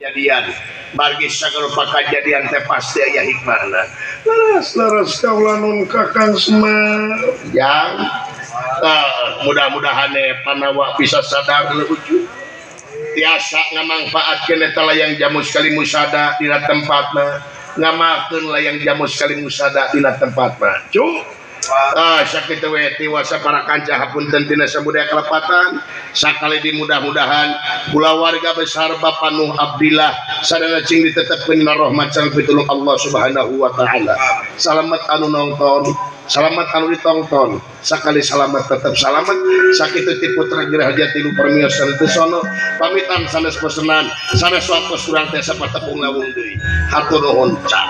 Kejadian margi sagala kajadian teh pasti aya hikmahna. Leres leres kaula nun Kakang Semar. Jang mudah-mudahan panawa bisa sadar lucu. Tiasa ngamangfaatkeun eta layang jamus kali musada dina tempatna, ngamalkeun layang jamus kali musada dina tempatna. Cu. Sakitu we tiwasa para kanca hapunten tina samudaya kalepatan sakali di mudah-mudahan kulawarga besar Bapak Nuh Abdillah sadaya cing ditetepkeun dina rahmat sareng pitulung Allah Subhanahu wa taala. Salamet anu nonton, salamet anu ditongton, sakali salamet tetep salamet. Sakitu ti putra Gerah Jati nu permiyosan teu sono pamitan sanes pesenan sanes waktos urang teh sapatepung lawung deui. Hatur nuhun cak.